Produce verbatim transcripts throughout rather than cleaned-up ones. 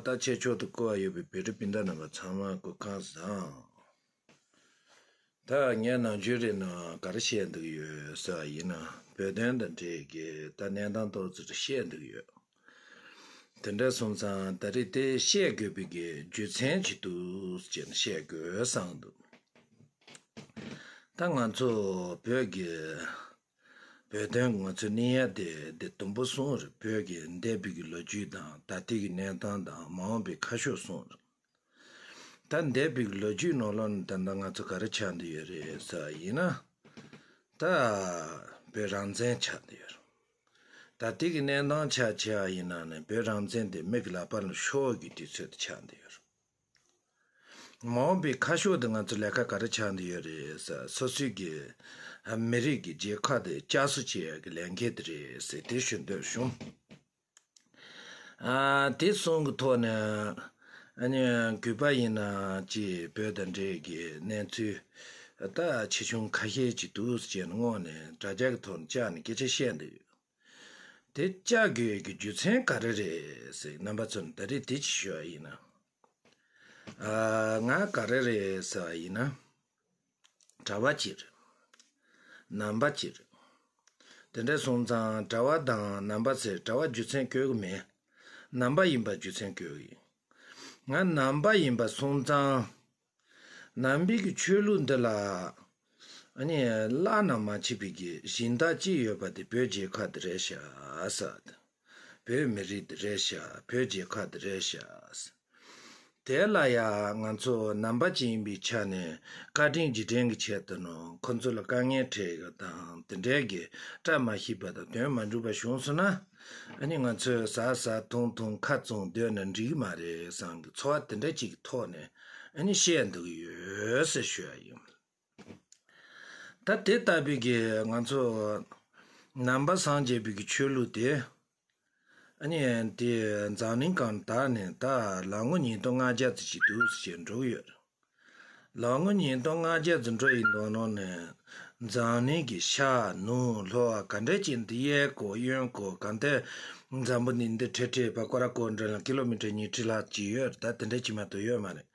ད་ཆེ་མཆོག་ཏུ་བཀུར་བ་ཡོད་པའི་བོད་རིགས་སྤུན་ཟླ་རྣམ་པ་ཚང་མ་སྐུ་ཁམས་བཟང་། ད་ངས་ནམ་རྒྱུན་རེ་ན་ག་རེ་བཤད་འདུག་ཡོད་ཟེར་བ་ཡིན་ན། བོད་དོན་དང་འབྲེལ་གྱི་ད་གནས་སྟངས་ཏོག་ཙམ་རེ་བཤད་འདུག་ཡོད། དེ་འདྲ་སོང་ཙང་ད་རེས་དེ་བཤད་དགོས་པའི་གི་རྒྱུ་མཚན་ཅིག་འདུག་ཅེས་ནས་བཤད་དགོས་བསམ་འདུག། ད་ང་ཚོ་བོད་ཀྱི་བོད་དོན་ང་ཚོའི་གནས་ཡ་དེ་དེ་དུམ་བུ་གསུམ་རེད། བོད་ཀྱི་འདས་པའི་གི་ལོ་རྒྱུས་དང་ད་ལྟའི་གི་གནས་སྟངས་དང་མ་འོངས་པའི་ཁ་ཕྱོགས་གསུམ་རེད། ད་འདས་པའི་གི་ལོ་རྒྱུས་ནང་ལོགས་ནས་ད་ལྟ་ང་ཚོ་ག་རེ་ཆགས་འདི་ཡོད་རེད་ཟེར་བ་ཡིན་ན། ད་བོད་རང་བཙན་ཆགས་འདི་ཡོད་རེད། ད་ལྟའི་གི་གནས་སྟངས་ཆ་བཞག་པ་ཡིན་ན་ནི་བོད་རང་བཙན་དེ་མི་གི་ལག་པ་ལ་ཤོར་གི་དུས་ཚོད་དུ་ཆགས་འདི་ཡོད་རེད། མ་འོངས་པའི་ཁ་ཕྱོགས་དུ་ང་ཚོ་ལས་ཀ་ག་རེ་ཆགས་འདི་ཡོད་རེད་ཟེར། སོ་སོའི་གི་མི་རིགས་ཀྱི་རྒྱལ་ཁབ་དེ་བསྐྱར་གསོ་བྱེད་ཡག་གི་ལས་འགན་དེ་རེད་ཟེར་དེ་ཞུ་འདོད་བྱུང་། ཨ་དེ་གསུམ་གི་ཐོག་ནས་ཨ་ནི་གུས་པ་ཡིན་ན་ཅིག་བོད་དང་འབྲེལ་གྱི་གནས་ཚུལ་ད་ཆེ་ཆུང་ཁ་ཤས་ཅིག་འདུག་ཟེར་ནས་སྔོན་ནས་དྲ་རྒྱ་གི་ཐོག་ནས་བཅར་ནས་སྐད་ཆ་བཤད་འདི་ཡོད། དེ་བཅར་དགོས་ཀྱི་རྒྱུ་མཚན་ག་རེ་རེད་ཟེར། རྣམ་པ་ཚོ་ནི་ད་རེས་དེ་ཅིག་ཞུ་བ་ཡིན་ན། ཨ་ང་ག་རེ་རེད་ཟེར་བ་ཡིན་ན། གྲྭ་པ་གཅིག་རེད། ནང་པ་གཅིག་རེད། དེ་འདྲ་སོང་ཙང་གྲྭ་པ་དང་ནང་པ་ཟེར་གྲྭ་པ་རྒྱུ་མཚན་བཀོད་གི་མེད། ནང་པ་ཡིན་པ་རྒྱུ་མཚན་བཀོད་གི་ཡིན། ང་ནང་པ་ཡིན་པ་སོང་ཙང་། ནང་པའི་གི་ཆོས་ལུགས་འདི་ལ་ཨ་ནི་བླ་ན་མ་མཆིས་པའི་གི་སྦྱིན་བདག་ཅིག་ཡོད་པ་དེ་བོད་རྒྱལ་ཁབ་དེ་རེད་ཤག་ཟེར། བོད་མི་རིགས་དེ་རེད་ཤག། བོད་རྒྱལ་ཁབ་དེ་རེད་ཤག། དེ་ལ་ཡང་ང་ཚོ་ནང་པ་ཅིག་ཡིན་པའི་ཆ་ནས་བཀའ་དྲིན་རྗེས་དྲན་གྱི་ཆེད་དུ་ནོ་ཁོ་ཚོ་ལ་དཀའ་ངལ་འཕྲད་ཡོད་དང་དེ་འདྲའི་གི་བཀྲ་མ་ཤིས་པ་དང་དོན་མ་འགྲུབ་པ་བྱུང་སོང་ན། ཨ་ནི་ང་ཚོས་ཟ་ཟ་འཐུང་འཐུང་ཁ་བཙུམ་སྡོད་ན་འགྲིག་གི་མ་རེད་བསམ་གི་ཚོར་བ་དེ་འདྲ་ཅིག་གི་ཐོག་ནས་ཨ་ནི་བཤད་འདུག་ཡོད་ཟེར་ཞུ་ཡ་ཡིན། ད་དེ་ལྟ་བུའི་གི་ང་ཚོ་ནང་པ་སངས་རྒྱས་པའི་གི་ཆོས་ལུགས་དེ་ཨ་ནི་དེ་འཛམ་གླིང་སྒང་དག་ནས་ད་ལོ་ངོ་ཉིས་སྟོང་ལྔ་བརྒྱ་ཙམ་ཞིག་འདུག་ཟེར་འགྲོ་གི་ཡོད་རེད། ལོ་ངོ་ཉིས་སྟོང་ལྔ་བརྒྱ་ཙམ་འགྲོ་ཡི་འདུག་ནོ་ནས་འཛམ་གླིང་གི་ཤར་ནུབ་ལྷོ་བ་ག་འདྲ་ཅིག་འདི་གཡས་སྐོར་གཡོན་སྐོར་གང་ལྟར་འཛམ་བུ་གླིང་འདི་ཁྲི་ཁྲི་བ་ཀོ་ར་ཀོ་འདྲ་ལ་ཀི་ལོ་མི་ཊར་ཉིས་ཁྲི་ལྷག་ཅིག་ཡོད་རེད། ད་དེ་འདྲ་ཅིག་མ་གཏོགས་ཡོད་མ་རེད།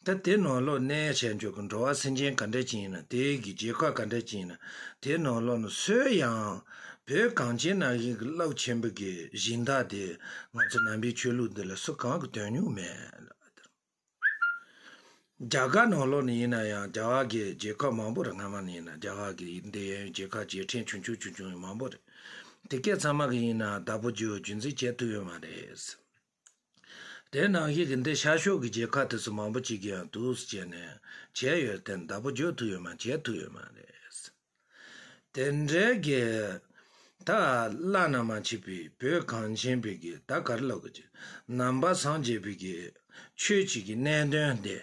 ད་དེ་ནང་ལོགས་གནས་བྱས་འཇོག་གི་འགྲོ་བ་སེམས་ཅན་ག་འདྲ་ཅིག་ཡིན་ན། དེའི་གི་རྒྱལ་ཁབ་ག་འདྲ་ཅིག་ཡིན་ན། དེ་ནང་ལོགས་ནས་སུ་ཡང་བོད་གངས་ཅན་ནང་བཞིན་གྱི་རླབས་ཆེན་པོ་གི་སྦྱིན་བདག་དེ་ང་ཚོ་ནང་པའི་ཆོས་ལུགས་འདི་ལ་སུ་གང་གི་དོན་སྙིང་མེད། རྒྱ་གར་ནང་ལོགས་ནས་ཡིན་ན་ཡང་རྒྱ་གར་གྱི་རྒྱལ་ཁབ་མང་པོ་རེད། སྔ་མ་ནས་ཡིན་ན་རྒྱ་གར་གྱི་འདི་ཡན་རྒྱལ་ཁབ་རྗེས་དྲན་ཆུང་ཆུང་ཆུང་ཆུང་མང་པོ་རེད། དེ་སྐད་ཚང་མ་གི་ཡིན་ན་བདག་པོ་རྒྱུ་རྒྱུན་འཛིན་བྱེད་ཐུབ་ཡོད་མ་རེད། དེ་ནང་བཞིན་གྱི་འདི་ཤར་ཕྱོགས་ཀྱི་རྒྱལ་ཁབ་དེ་ཚོ་མང་པོ་ཅིག་གིས་ཡང་འདུག་སེ་བྱས་ནས་བྱས་ཡོད་དེ་བདག་པོ་རྒྱུ་ཐུབ་ཡོད་མ་བྱས་ཐུབ་ཡོད་མ་རེད། དེ་འདྲའི་གི་ད་བླ་ན་མ་མཆིས་པའི་བོད་གངས་ཅན་པའི་གི་ད་ག་རེ་ལབ་དགོས་ཀྱི། ནང་པ་སངས་རྒྱས་པའི་གི་ཆོས་ཅིག་གི་གནད་དོན་དེ།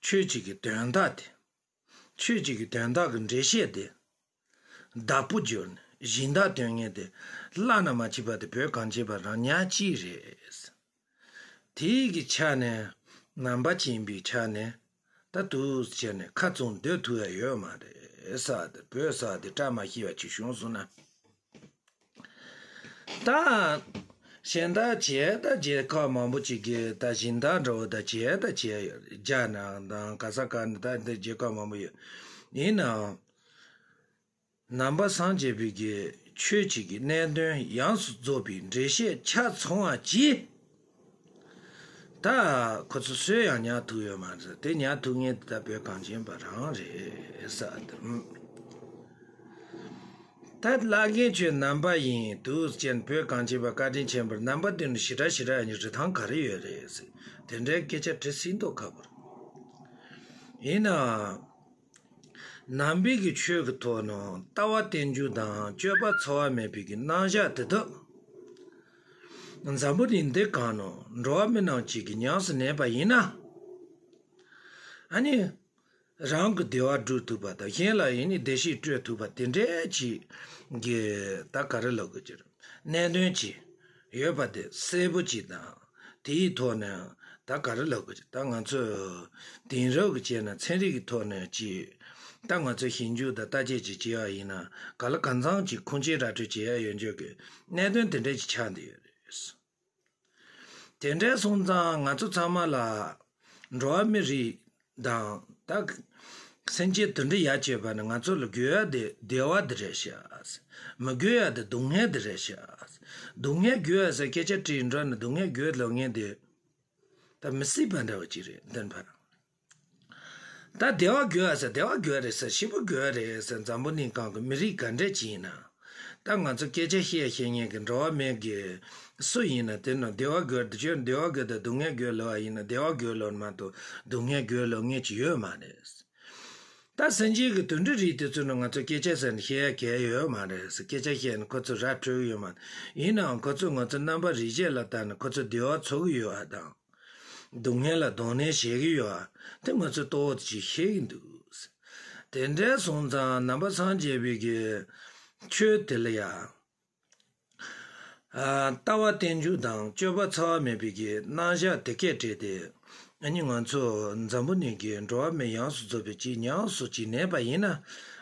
ཆོས་ཅིག་གི་དོན་དག་དེ། ཆོས་ཅིག་གི་དོན་དག་གི་འགྲེལ་བཤད་དེ། བདག་པོ་སྦྱོར་ནས་སྦྱིན་བདག་སྟོན་མཁན་དེ་བླ་ན་མ་མཆིས་པ་དེ་བོད་གངས་ཅན་པ་རང་ཉག་གཅིག་རེད། དེའི་གི་ཆ་ནས་ནང་པ་ཅིག་ཡིན་པའི་ཆ་ནས་ད་འདུག་སེ་བྱས་ནས་ཁ་བཙུམ་སྡོད་ཐུབ་ཡ་ཡོད་མ་རེད་ས་དེ། བོད་ས་དེ་བཀྲ་མ་ཤིས་པ་ཅིག་བྱུང་སོང་ན། ད་གཞན་དག་བྱས་ད་རྒྱལ་ཁབ་མང་པོ་ཅིག་གིས་ད་སྦྱིན་བདག་འདྲ་བོ་ད་བྱས་ད་བྱས་ཡོད་རེད། རྒྱ་ནག་དང་ག་ས་ག་ནས་ད་འདི་རྒྱལ་ཁབ་མང་པོ་ཡོད། ཡིན་ནའང་། ནང་པ་སངས་རྒྱས་པའི་གི་ཆོས་ཅིག་གི་གནད་དོན་ཡོངས་སུ་རྫོགས་པའི་འགྲེལ་བཤད་ཆ་ཚང་བ་ཅིག་ད་ཁོ་ཚོ་སུས་ཡང་ཉར་ཐུབ་ཡོད་མ་རེད། དེ་ཉར་ཐུབ་མཁན་དེ་ད་བོད་གངས་ཅན་པ་རང་རེད་ས་དེ། ད་བླ་རྒན་ཁྱོད་ནང་པ་ཡིན་འདུག་ཅན་བོད་གངས་ཅན་པ་བཀའ་དྲིན་ཆེན་པོར་ནང་པ་དེ་ནི་ཞེ་དྲག་ཞེ་དྲག་ཡིན་རི་ཐང་ག་རེ་ཡོད་རེད་ཟེར། དེ་འདྲའི་སྐད་ཆ་དྲི་སྲིད་མདོག་ཁ་པོར་ཡིན་ནའང་། ནང་པའི་གི་ཆོས་ཀྱི་ཐོག་ནས་ལྟ་བ་རྟེན་འབྱུང་དང་སྤྱོད་པ་འཚེ་བ་མེད་པའི་གི་རྣམ་གཞག་དེ་དག་འཛམ་བུ་གླིང་འདི་གང་ནས་འགྲོ་བ་མི་རྣམས་ཅིག་གིས་ཉམས་སུ་ལེན་པ་ཡིན་ན། ཨ་ནི། རང་གི་བདེ་བ་སྒྲུབ་ཐུབ་པ་དང་གཞན་ལ་ཡིན་ནི་བདེ་སྐྱིད་སྤྲོད་ཐུབ་པ་དེ་འདྲའི་ཅིག་གི་ད་ག་རེ་ལབ་དགོས་ཀྱི་རེད། གནད་དོན་ཅིག་ཡོད་པ་དེ་གསལ་པོ་ཅིག་དང་དེའི་ཐོག་ནས་ད་ག་རེ་ལབ་དགོས་ཀྱི། ད་ང་ཚོས་དེང་རབས་ཀྱི་བྱས་ན་ཚན་རིག་གི་ཐོག་ནས་ཅིག་ད་ང་ཚོས་ཞིབ་འཇུག་དང་བརྟག་དཔྱད་ཅིག་བྱེད་ཡ་ཡིན་ན་ག་ལ་གང་འཚམ་ཅིག་ཁུངས་སྐྱེལ་ར་སྤྲོད་བྱེད་ཡ་ཡོད་འཇོག་གི་གནད་དོན་དེ་འདྲ་ཅིག་ཆགས་བསྡད་ཡོད་རེད། དེ་འདྲ་སོང་ཙང་ང་ཚོ་ཚང་མ་ལ་འགྲོ་བ་མི་རིགས་དང་ད་སེམས་ཅན་དེ་འདྲ་ཡ་བྱས་པ་ནི་ང་ཚོ་ལ་དགོས་ཡ་དེ་བདེ་བ་དེ་རེད་ཤག་མི་དགོས་ཡ་དེ་སྡུག་བསྔལ་དེ་རེད་ཤག་སྡུག་བསྔལ་དགོས་ཡ་ཟེར་སྐད་ཆ་དྲིས་འགྲོ་ནི་སྡུག་བསྔལ་དགོས་ལབ་མཁན་དེ་ད་མི་སྲིད་པ་འདྲ་བ་ཅིག་རེད་འདོན་པ། ད་བདེ་བ་དགོས་ཟེར་བདེ་བ་དགོས་རེད་ཟེར་ཞི་བ་དགོས་རེད་ཟེར་འཛམ་བུ་གླིང་སྒང་གི་མི་རིགས་ག་འདྲས་ཅིག་ཡིན་ན། ད་ང་ཚོ་སྐད་ཆ་བཤད་ཤེས་མཁན་གྱི་འགྲོ་བ་མི་གི་སུ་ཡིན་ན་དེ་ནང་བདེ་བ་དགོས་དེ་ཁྱོད་བདེ་བ་དགོས་དང་སྡུག་བསྔལ་དགོས་ལབ་པ་ཡིན་ན་བདེ་བ་དགོས་ལབ་མ་གཏོགས་སྡུག་བསྔལ་དགོས་ལབ་མཁན་ཅིག་ཡོད་མ་རེད། ད་སེམས་ཅན་གྱི་དུད་འགྲོ་རིགས་དེ་ཚོ་ནི་ང་ཚོ་སྐད་ཆ་ཟེར་ནས་བཤད་ཡ་གལ་ཡོད་མ་རེད་ཟེར། སྐད་ཆ་བཤད་ནས་ཁོ་ཚོ་ར་འཕྲོད་ཀྱི་ཡོད་མ་རེད། ཡིན་ནའང་ཁོ་ཚོས་ང་ཚོ་རྣམ་པ་རིགས་ཤེས་ལ་བལྟས་ནས་ཁོ་ཚོ་བདེ་བ་འཚོལ་གྱི་ཡོད་པ་དང་། སྡུག་བསྔལ་ལ་གདོང་ལེན་བྱེད་ཀྱི་ཡོད་པ་དེ་ང་ཚོས་རྟོགས་ཀྱིས་ཤེས་ཀྱི་འདུག་དེ་འདྲ་སོང་ཙང་ནང་པ་སངས་རྒྱས་པའི་གི་ཆོས་དེ་ལ་ཡང་། ལྟ་བ་རྟེན་འབྱུང་དང་སྤྱོད་པ་འཚེ་བ་མེད་པའི་གི་རྣམ་གཞག་དེ་སྐད་བྲིས་ཏེ། ཨ་ནི་ང་ཚོ་འཛམ་བུ་གླིང་གི་འགྲོ་བ་མི་ཡོངས་སུ་རྫོགས་པའི་ཅིག་ཉམས་སུ་ཅིག་ལེན་པ་ཡིན་ན།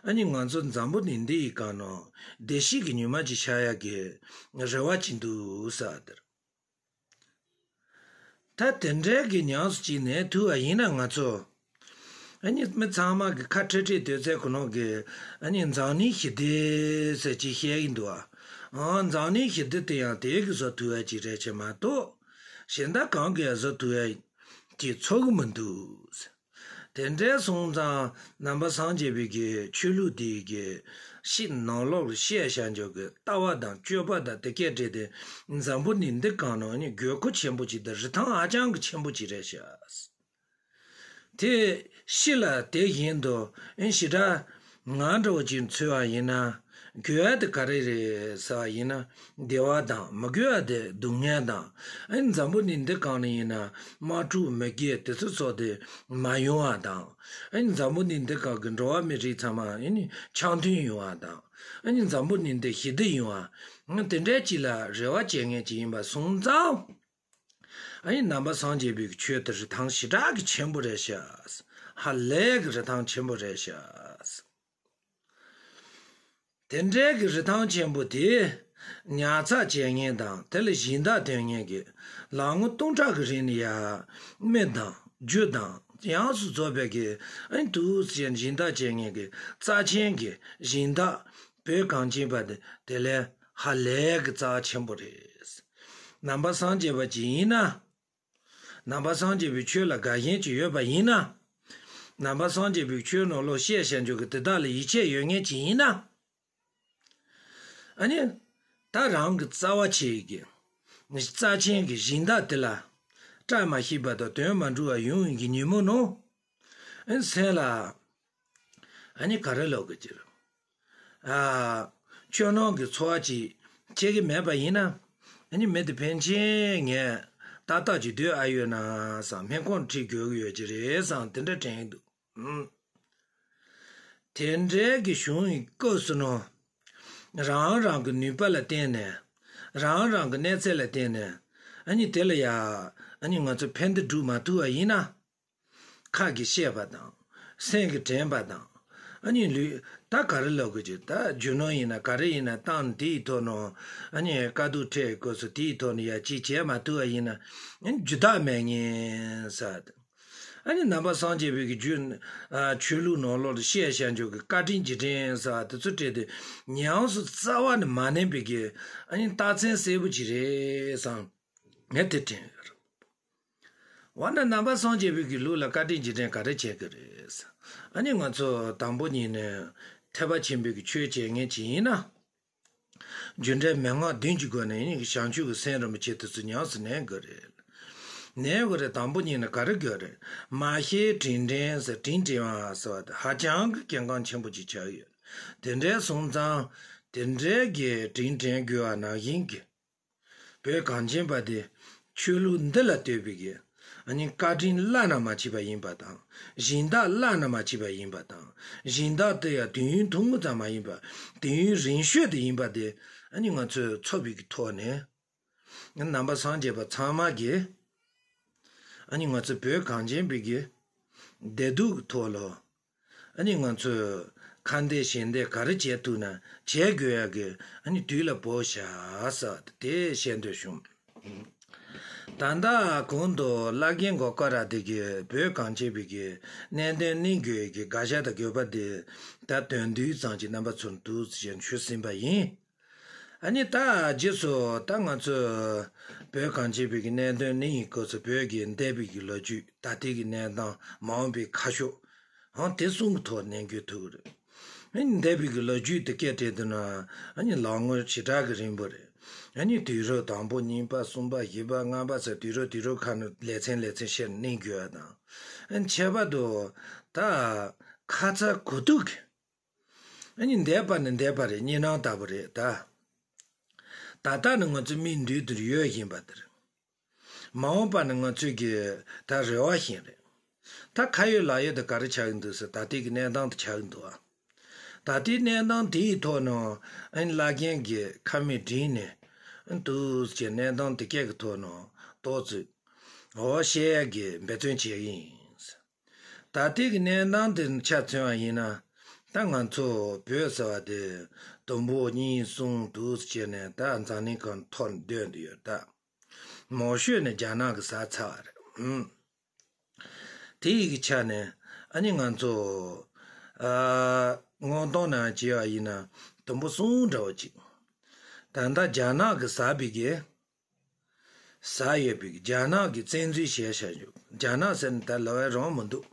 ཨ་ནི་ང་ཚོ་འཛམ་བུ་གླིང་འདི་ཡི་སྒང་ནང་བདེ་སྐྱིད་ཀྱི་ཉི་མ་ཅིག་ཤར་ཡག་གི་རེ་བ་ཅིག་འདུག་ཟེར་བ་དེ་རེད། ད་དེ་འདྲའི་གི་ཉམས་སུ་ཅིག་ལེན་ཐུབ་པ་ཡིན་ན་ང་ཚོ། ཨ་ནི་མི་ཚང་མ་གི་ཁ་ཁྲིག་ཁྲིག་སྡོད་ཚད་ཁོ་ནོ་གི་ཨ་ནི་འཛམ་གླིང་ཞི་བདེ་ཟེར་ཅིག་བཤད་ཀྱི་འདུག་ཨ། འཛམ་གླིང་ཞི་བདེ་དེ་ཡང་དེ་གི་བཟོ་ཐུབ་པ་ཅིག་རེད་ཅེས་མ་གཏོགས། གཞན་དག་གང་གིས་བཟོ་ཐུབ་པ་ཅིག་ཚོར་གི་མི་འདུག་དེ་འདྲའི་སོང་ཙང་ནང་པ་སངས་རྒྱས་པའི་གི་ཆོས་ལུགས་འདི་གི་ཕྱི་ནང་ལོགས་ལ་བཤད་བྱ་འཇོག་གི་ལྟ་བ་དང་སྤྱོད་པ་དང་དེ་སྐད་བྲིས་ཏེ་འཛམ་བུ་གླིང་འདི་སྒང་ནང་ནི་དགོས་མཁོ་ཆེན་པོ་ཅིག་དང་རིན་ཐང་ཧ་ཅང་གི་ཆེན་པོ་ཅིག་རེད་ཤག་དེ་ཕྱི་ལ་དེ་བཞིན་དུ་ཨེ་ཞེ་དྲག་ང་འདྲ་བོ་ཅིག་འཚོལ་བ་ཡིན་ན། དགོས་ཡ་དེ་ག་རེ་རེད་ཟེར་བ་ཡིན་ན་བདེ་བ་དང་། མི་དགོས་ཡ་དེ་སྡུག་བསྔལ་དང་། ཨ་ནི་འཛམ་བུ་གླིང་འདི་སྒང་ནས་ཡིན་ན་དམག་འཁྲུག་མི་དགེ་དེ་ཚོ་སོགས་དེ་མ་ཡོང་བ་དང་། ཨ་ནི་འཛམ་བུ་གླིང་འདི་སྒང་གི་འགྲོ་བ་མི་རིགས་ཚང་མ་ཨ་ནི་འཆམ་མཐུན་ཡོང་བ་དང་། ཨ་ནི་འཛམ་བུ་གླིང་འདི་ཞི་བདེ་ཡོང་བ། ཨ་ནི་དེ་འདྲའི་ཅིག་ལ་རེ་བ་བྱེད་མཁན་ཅིག་ཡིན་པ་སོང་ཙང་། ཨ་ནི་ནང་པ་སངས་རྒྱས་པའི་ཆོས་དེ་རིན་ཐང་ཞེ་དྲག་གི་ཆེན་པོ་རེད་ཤག་ཧ་ལས་ཀྱི་རིན་ཐང་ཆེན་པོ་རེད་ཤག་དེ་འདྲའི་གི་རིན་ཐང་ཆེན་པོ་དེ་ཉར་ཚགས་བྱེད་མཁན་དང་དེ་ལ་སྦྱིན་བདག་འདོན་མཁན་གྱི་ལོ་ངོ་སྟོང་ཕྲག་གི་རིང་ལ་ཡ་མི་དང་རྒྱུ་དང་ཡོངས་སུ་རྫོགས་པའི་གི་ཨ་ནི་འདུག་སེ་སྦྱིན་བདག་བྱེད་མཁན་གྱི་རྩ་ཆེན་གྱི་སྦྱིན་བདག་བོད་གངས་ཅན་པ་དེ་དེ་ལས་ཧ་ལས་གི་རྩ་ཆེན་པོ་རེད། ནང་པ་སངས་རྒྱས་པ་ཅིག་ཡིན་ན། ནང་པ་སངས་རྒྱས་པའི་ཆོས་ལ་དགའ་ཞེན་ཅིག་ཡོད་པ་ཡིན་ན། ནང་པ་སངས་རྒྱས་པའི་ཆོས་ནང་ལོགས་བཤད་བྱ་འཇོག་གི་དེ་དག་ལ་ཡིད་ཆེས་ཡོད་མཁན་ཅིག་ཡིན་ན། ཨ་ནི། ད་རང་གི་རྩ་བ་ཆེ་གི། རྩ་ཆེན་གྱི་སྦྱིན་བདག་དེ་ལ། བཀྲ་མ་ཤིས་པ་དང་དོན་མ་འགྲུབ་པ་ཡོང་བའི་གི་ཉིན་མོ་ནང་། ཨ་ནི་སེམས་ལ། ཨ་ནི་ག་རེ་ལབ་དགོས་ཀྱི་རེད། ཨ། ཆོས་ནང་གི་འཚོ་བ་ཅིག་བྱེད་ཀྱི་མེད་པ་ཡིན་ན། ཨ་ནི་མི་དེ་ཕན་ཆད་ངས་ཏག་ཏག་ཅིག་སྡོད་ཨ་ཡོད་ན་བསམ། སྨན་ཁང་ཁྲིད་དགོས་ཀྱི་ཡོད་ཀྱི་རེད་བསམ་དེ་འདྲ་དྲན་གྱི་འདུག་ཨུམ། དེ་འདྲའི་གི་བྱུང་བའི་སྐབས་སུ་ནོ། རང་རང་གི་ནུས་པ་ལ་བརྟེན་ནས། རང་རང་གི་གནས་ཚད་ལ་བརྟེན་ནས། ཨ་ནི་དེ་ལ་ཡ། ཨ་ནི་ང་ཚོ་ཕན་བདེ་སྒྲུབ་མ་ཐུབ་པ་ཡིན་ན། ཁ་གིས་བཤད་པ་དང་། སེམས་ཀྱིས་དྲན་པ་དང་། ཨ་ནི་ལུས་ད་ག་རེ་ལབ་དགོས་ཀྱི། ད་རྒྱུ་ནོར་ཡིན་ན་ག་རེ་ཡིན་ན་བཏང་དེའི་ཐོག་ནས། ཨ་ནི་དཀའ་སྡུག་འཕྲད་དགོས་སུ་དེའི་ཐོག་ནས་ཡ་ཅིག་བྱས་མ་ཐུབ་པ་ཡིན་ན། ཨ་ནི་རྒྱུ་དག་མེད་ཉེན་ཟེར། ཨ་ནི་ནང་པ་སངས་རྒྱས་པའི་གི་རྒྱུ། ཨ། ཆོས་ལུགས་ནང་ལོགས་ལ་བཤད་བྱ་འཇོག་གི་བཀའ་དྲིན་རྗེས་དྲན་ཟེར་བ་དེ་ཚོ་སྤྲད་དེ། ཉམས་སུ་རྩ་བ་ནས་མ་ལེན་པའི་གི། ཨ་ནི་རྟགས་མཚན་གསལ་པོ་ཅིག་རེད་བསམ། ངས་དེ་དྲན་ཡོད། འོ་ན་ནང་པ་སངས་རྒྱས་པའི་གི་ལུགས་ལ་བཀའ་དྲིན་རྗེས་དྲན་ག་རེ་བྱེད་ཀྱི་རེད། ཨ་ནི་ང་ཚོ་དང་པོ་ཉིད་ནས་ཐེག་པ་ཆེན་པོའི་གི་ཆོས་བྱེད་མཁན་ཅིག་ཡིན་ན། རྒྱུ་འབྲས་མན་ངག་བདུན་གྱི་སྒོ་ནས་ཡིན་གྱི་བྱང་ཆུབ་ཀྱི་སེམས་རིན་པོ་ཆེ་དེ་ཚོ་ཉམས་སུ་ལེན་དགོས་རེད། ལེན་དགོས་རེད། དང་པོ་ཉིད་ནས་ག་རེ་དགོས་རེད། མ་ཤེས་དྲིན་དྲན་ཟེར། དྲིན་དྲན་པ་ཟེར་བ་དེ་ཧ་ཅང་གི་གལ་འགངས་ཆེན་པོ་ཅིག་ཆགས་ཡོད། དེ་འདྲའི་སོང་ཙང་དེ་འདྲའི་གི་དྲིན་དྲན་དགོས་པ་ནང་བཞིན་གྱི། བོད་གངས་ཅན་པ་དེ་ཆོས་ལུགས་འདི་ལ་ལྟོས་པའི་གི། ཨ་ནི་བཀའ་དྲིན་བླ་ན་མ་མཆིས་པ་ཡིན་པ་དང་། སྦྱིན་བདག་བླ་ན་མ་མཆིས་པ་ཡིན་པ་དང་། སྦྱིན་བདག་དེ་ཡང་དུས་ཡུན་ཐུང་ངུ་ཙམ་མ་ཡིན་པ། དུས་ཡུན་རིང་ཤོས་དེ་ཡིན་པ་དེ། ཨ་ནི་ང་ཚོས་ཚོར་བའི་གི་ཐོག་ནས། ནང་པ་སངས་རྒྱས་པ་ཚང་མ་གིས། ཨ་ནི་ང་ཚོ་བོད་གངས་ཅན་པའི་གི་བདེ་སྡུག་གི་ཐོག་ལ། ཨ་ནི་ང་ཚོས་ཁ་འདེད་ཞལ་འདེད་ག་རེ་བྱེད་ཐུབ་ན་བྱེད་དགོས་ཡ་གི། ཨ་ནི་དུས་ལ་བབ་ཤག་ཟེར་དེ་བཤད་འདོད་བྱུང་། ད་ལྟ་གོང་དུ་བླ་རྒན་གོ་ཀ་ར་དེ་གིས་བོད་གངས་ཅན་པའི་གི་གནད་དོན་གླེང་དགོས་ཀྱི་དགག་བྱ་དང་དགོས་པ་དེ་ད་དོན་བསྡུས་ཙམ་ཅིག་རྣམ་པ་ཚོར་འདུག་ཟེར་ཞུས་ཟིན་པ་ཡིན། ཨ་ནི་ད་རྗེས་སུ་ད་ང་ཚོས་བོད་གངས་ཅན་པའི་གི་གནད་དོན་གླེང་ཡི་སྐབས་སུ་བོད་ཀྱི་འདས་པའི་གི་ལོ་རྒྱུས། ད་ལྟའི་གི་གནས་སྟངས། མ་འོངས་པའི་ཁ་ཕྱོགས། ཨང་དེ་གསུམ་གྱི་ཐོག་ནས་འགོད་ཐུབ་ཀྱི་རེད། ཨ་ནི་འདས་པའི་གི་ལོ་རྒྱུས་དེ་སྐད་བྲིས་འདུག་ན། ཨ་ནི་ལོ་ངོ་ཞེ་དྲག་གི་རིང་པོ་རེད། ཨ་ནི་དུས་རབས་དང་པོ་གཉིས་པ་གསུམ་པ་བཞི་པ་ལྔ་པ་ཟེར་དུས་རབས་དུས་རབས་ཁག་ནས་ལེ་ཚན་ལེ་ཚན་བཤད་གནང་དགོས་པ་དང་། ཨ་ནི་ཁྱད་པར་དུ་ད་ཁ་ཚ་དགོས་གཏུགས་ཀྱི། ཨ་ནི་འདས་པ་ནི་འདས་པ་རེད། གཉིས་སྣང་ལྟ་བུ་རེད་ད། ད་ལྟ་ནི་ང་ཚོའི་མིག་མདུན་དུ་ཡོད་བཞིན་པ་དེ་རེད། མ་འོངས་པ་ནི་ང་ཚོའི་གི་ད་རེ་བ་བཞིན་རེད། ད་ཁ་ཡོད་ལག་ཡོད་དེ་ག་རེ་ཆགས་ཀྱི་འདུག་ཟེར། ད་ལྟའི་གི་གནས་སྟངས་དེ་ཆགས་ཀྱི་འདུག་ཨ། ད་ལྟའི་གནས་སྟངས་དེའི་ཐོག་ནས་ཨ་ནི་བླ་རྒན་གྱིས་ཁ་མིག་བསྒྲིམས་ནས་ཨ་ནི་འདུག་ཟེར་གནས་སྟངས་དེ་སྐད་ཀྱི་ཐོག་ནས་ཏོག་ཙམ་འོ་བཤད་ཡག་གི་འབད་བརྩོན་བྱེད་ཀྱི་ཡིན། ད་ལྟའི་གི་གནས་སྟངས་དེ་ཆ་མཚོན་པ་ཡིན་ན། ད་ང་ཚོ་བོད་ཟེར་བ་དེ་དུམ་བུ་གཉིས་གསུམ་འདུག་བྱས་ནས་ད་འཛམ་གླིང་སྒང་ཐོག་ནས་སྡོད་འདི་ཡོད་ད། མང་ཤོས་ནི་རྒྱ་ནག་གི་ཟ་ཚར་བ་རེད། ཨུམ། དེ་ཡི་གི་ཆ་ནས་ཨ་ནི་ང་ཚོ་ཨ་དངོས་སྟོང་ནང་བྱས་པ་ཡིན་ན་དུམ་བུ་གསུམ་འདྲ་བོ་ཅིག་ད་ལྟ་རྒྱ་ནག་གི་ཟ་བའི་གི་ཟ་ཡོད་པའི་རྒྱ་ནག་གི་བཙན་འཛུལ་བྱས་བཞག་འཇོག་རྒྱ་ནག་ཟེར་ནས་ད་ལབ་ཡ་རང་མི་འདུག་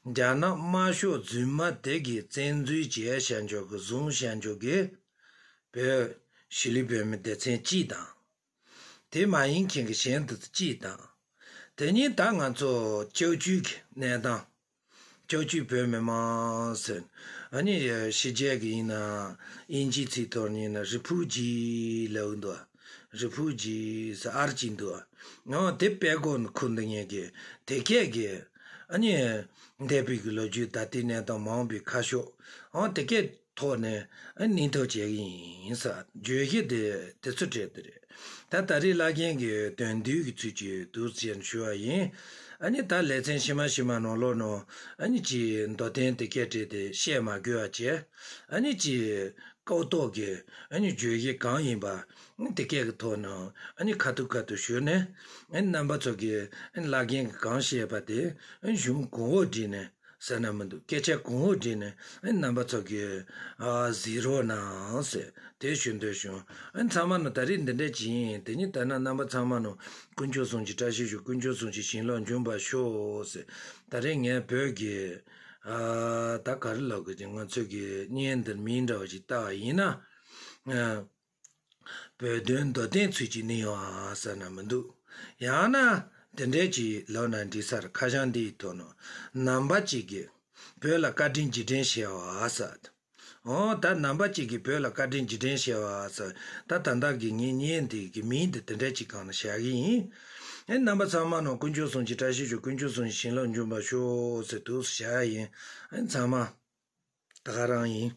རྒྱ་ནག་དམར་ཤོག་རྫུན་མ་དེ་གིས་བཙན་འཛུལ་བྱས་བཞག་འཇོག་གི་བཟུང་བཞག་འཇོག་གི་བོད་གཞིས་ལུས་བོད་མི་སྡེ་ཚན་གཅིག་དང་། དེ་མ་ཡིན་མཁན་གྱི་གཞན་དུ་གཅིག་དང་། དེ་ཉིད་ད་ང་ཚོ་བཅའ་བཅའ་གི་གནས་སྟངས། བཅའ་བཅའ་བོད་མི་མང་ཟེར། ཨ་ནི་ཕྱི་རྒྱལ་གྱི་ཡིན་ན་དབྱིན་ཇིའི་ཚིག་ཐོག་ནས་ཡིན་ན་རི་ཕུ་ཇི་ལབ་ཀྱི་འདུག་རི་ཕུ་ཇི་ཟེར་ཨར་གྱི་འདུག་ཨང་དེ་དཔེ་གོ་ནས་ཁུར་འདི་ངེད་ཀྱི་དེ་སྐད་ཀྱི་ཨ་ནི་འདས་པའི་གི་ལོ་རྒྱུས། ད་ལྟའི་གནས་སྟངས། མ་འོངས་པའི་ཁ་ཕྱོགས། ཨང་དེ་སྐད་ཐོག་ནས་ཨ་ནི་ཐུགས་རྗེ་ཆེ་ཡིན་ཟེར་བརྗོད་གཞི་དེ་དེ་ཚོ་སྤྲད་དེ་རེད། ད་ད་རེས་བླ་རྒན་གྱིས་དོན་བསྡུས་ཀྱི་ཚུལ་གྱིས་འདུག་ཟེར་ཞུ་བ་ཡིན། ཨ་ནི་ད་ལེ་ཚན་ཕྱི་མ་ཕྱི་མ་ནང་ལོགས་ནང་ཨ་ནི་ཅིག་མདོ་དོན་དེ་སྐད་བྲིས་ཏེ་བཤད་མ་དགོས་པ་བྱས། ཨ་ནི་ཅིག་ཀོ་ཏོག་གི་ཨ་ནི་བརྗོད་གཞི་གང་ཡིན་པ་ཨ་ནི་དེ་སྐད་ཀྱི་ཐོག་ནས་ཨ་ནི་ཁ་ཐུག་ཁ་ཐུག་ཞུས་ནས། ཨ་ནི་རྣམ་པ་ཚོ་གིས་ཨ་ནི་བླ་རྒན་གྱིས་གང་བཤད་པ་དེ་ཨ་ནི་གཞུང་གོང་འོག་བསྒྲིགས་ནས་ཟེར་ན་མི་འདུག་སྐད་ཆ་གོང་འོག་བསྒྲིགས་ནས་ཨ་ནི་རྣམ་པ་ཚོ་གིས་ཨ་གཟིགས་རོགས་གནང་ཟེར་དེ་ཞུ་འདོད་བྱུང་། ཨ་ནི་ཚང་མ་ནང་ད་རེས་འདི་འདྲ་ཅིག་ཡིན། དེ་ཉིད་ད་ནང་རྣམ་པ་ཚང་མ་ནང་དཀོན་མཆོག་གསུམ་གྱི་བཀྲ་ཤིས་ཤོག་དཀོན་མཆོག་གསུམ་གྱི་བྱིན་རླབས་འབྱུང་བར་ཤོག་ཟེར། ད་རེས་ངས་བོད་ཀྱི་ཨ་ད་ག་རེ་ལབ་དགོས་ཀྱི། ང་ཚོས་ཀྱི་བརྙན་འདིར་མིང་འདྲ་བ་ཞིག་བཏགས་པ་ཡིན་ན། ཨ། བོད་དོན་མདོ་དོན་ཚུལ་གྱིས་གནས་ཡོང་ཨ་ཟེར་ན་མི་འདུག་ཡང་ན་དེ་འདྲས་ཀྱི་ལོ་ན་འདི་སར་ཁ་བྱང་འདིའི་ཐོག་ནས་རྣམ་པ་གཅིག་གིས་བོད་ལ་བཀའ་དྲིན་རྗེས་དྲན་བྱས་པ་ཟེར། འོ་ད་རྣམ་པ་གཅིག་གིས་བོད་ལ་བཀའ་དྲིན་རྗེས་དྲན་བྱས་པ་ཟེར། ད་ད་ལྟ་གི་ངའི་བརྙན་འདི་གི་མིང་འདི་དེ་འདྲས་ཀྱི་སྒང་ནས་བཞག་གི་ཡིན། ཨེ་རྣམ་པ་ཚང་མ་ནང་དཀོན་མཆོག་གསུམ་གྱི་བཀྲ་ཤིས་ཤོག་དཀོན་མཆོག་གསུམ་གྱི་བྱིན་རླབས་འབྱུང་བར་ཤོག་ཟེར་འདུག་བཞག་ཡིན། ཨེ་ཚང་མ་ད་ག་རང་ཡིན།